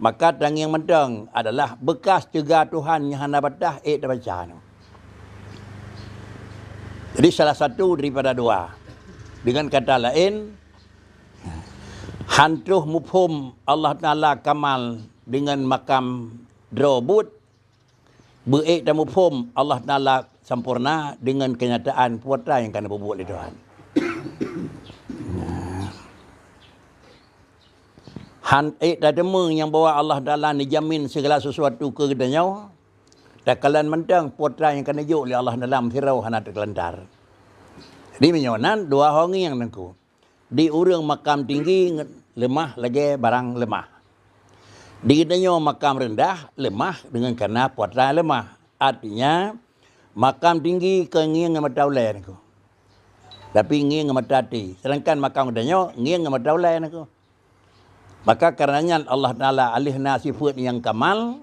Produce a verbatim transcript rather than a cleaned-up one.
Maka tangieng mantong adalah beukas teuga Tuhan nyang hana bataih ék tabaca nyoe. Jadi salah satu daripada dua. Dengan kata lain, han troh muphom Allah Taala kamal dengan makam droe buet, beu ék tamuphom Allah Taala sampoereuna dengan keunyataan peue nyang ka neupeubuet lé Tuhan. Han ék tateumé nyang bahwa Allah Taala neujamin segala sesuatu keu geutanyoe, takalon mantong peue nyang ka neujok lé Allah Taala meusidroe hana teukelantar. Jadi meunyoe nan dua ho ngieng Teungku. Di ureuëng makam tinggi leumah lagée barang leumah. Di geutanyoe makam reundah leumah deungon kana peue nyang leumah. Artinya, makam tinggi kon ngieng ngon mata ulée Teungku. Tapi ngieng ngon mata até. Sedangkan makam geutanyoe ngieng ngon mata ulée Teungku. Maka kareuna nyan Allah Taala alheuh na sifeuet nyang kamal,